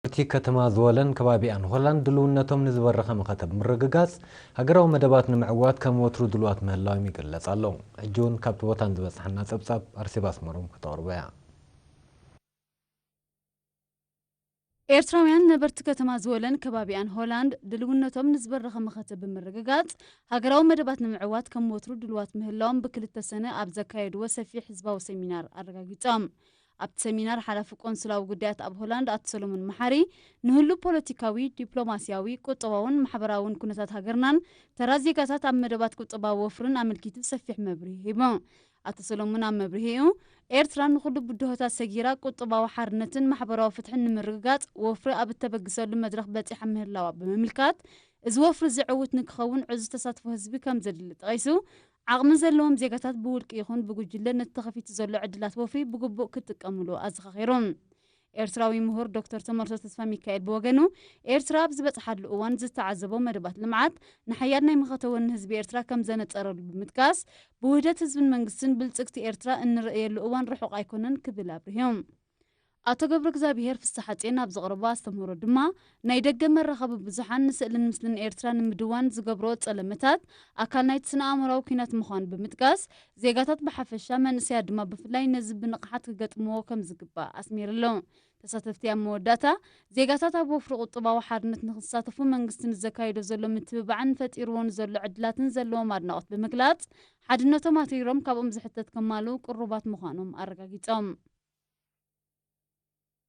እቲ ከተማ ዝወለን ከባቢኣን ሆላንድ ድልውነቶም ንዝበረኸ መኸተ ብምርግጋጽ፣ ሃገራዊ መደባት ንምዕዋት ከም ወትሩ ድልዋት ምህላዎም ይግለጽ ኣሎ። ሕጂ እውን ካብቲ ቦታ ንዝበጽሓና ጸብጻብ ኣርሴባ ኣስመሮም ከተቕርቦ እያ። ኤርትራውያን ነበርቲ ከተማ ዝወለን ከባቢኣን ሆላንድ ድልውነቶም ንዝበረኸ መኸተ ብምርግጋጽ፣ ሃገራዊ መደባት ንምዕዋት ከም ወትሩ ድልዋት ምህላዎም ብክልተ ሰነ ኣብ ዘካየድዎ ሰፊሕ ህዝባዊ ሰሚናር ኣረጋጊጾም። ኣብቲ ሰሚናር ሓላፊ ቆንስላዊ ጉዳያት ኣብ ሆላንድ ኣቶ ሰሎሞን መሓሪ፣ ንህሉ ፖለቲካዊ፣ ዲፕሎማስያዊ፣ ቁጠባውን ማሕበራውን ኩነታት ሃገርናን ተራ ዜጋታት ኣብ መደባት ቁጠባዊ ወፍርን ኣመልኪቱ ሰፊሕ መብርሂ ሂቡ። ኣቶ ሰሎሞን ኣብ መብርሂኡ፣ ኤርትራ ንኹሉ ብድሆታት ሰጊራ ቁጠባዊ ሓርነትን ማሕበራዊ ፍትሕን ንምርግጋጽ ወፍሪ ኣብ እተበግሰሉ መድረኽ በጺሓ ምህላዋ ብምምልካት፣ እዚ ወፍሪ እዚ ዕዉት ንክኸውን ዕዙዝ ተሳትፎ ህዝቢ ከም ዘድሊ ጠቒሱ፣ ዓቕሚ ዘለዎም ዜጋታት ብውልቂ ይኹን ብጉጅለ ነቲ ተኸፊቱ ዘሎ ዕድላት ወፍሪ ብግቡእ ክጥቀምሉ ኣዘኻኺሩ። ኤርትራዊ ምሁር ዶክተር ተመርሶ ተስፋ ሚካኤል ብወገኑ፣ ኤርትራ ኣብ ዝበጽሓሉ እዋን ዝተዓዘቦ መደባት ልምዓት ንሓያል ናይ መኸተ ወኒ ህዝቢ ኤርትራ ከም ዘነጸረሉ ብምጥቃስ፣ ብውህደት ህዝብን መንግስትን ብልጽግቲ ኤርትራ እንርእየሉ እዋን ርሑቕ ኣይኮነን ክብል ኣብሪሁ። ኣቶ ገብረ እግዚኣብሔር ፍስሓጼን ኣብ ዘቕረቦ ኣስተምህሮ ድማ፣ ናይ ደገ መራኸቢ ብዙሓን ንስእልን ምስልን ኤርትራ ንምድዋን ዝገብርኦ ጸለመታት ኣካል ናይቲ ስነ ኣእምሮዊ ኲናት ምዃኑ ብምጥቃስ፣ ዜጋታት ብሓፈሻ መንእሰያት ድማ ብፍላይ ነዚ ብንቕሓት ክገጥምዎ ከም ዝግባእ ኣስሚርሉ። ተሳተፍቲ ኣብ መወዳእታ፣ ዜጋታት ኣብ ወፍሪ ቁጠባዊ ሓርነት ንክሳተፉ መንግስቲ ንዘካይዶ ዘሎ ምትብባዕን ፈጢርዎ ንዘሎ ዕድላትን ዘለዎም ኣድናቖት ብምግላጽ፣ ሓድነቶም ኣትሪሮም ካብኦም ዝሕተት ከማልኡ ቅሩባት ምዃኖም ኣረጋጊጾም።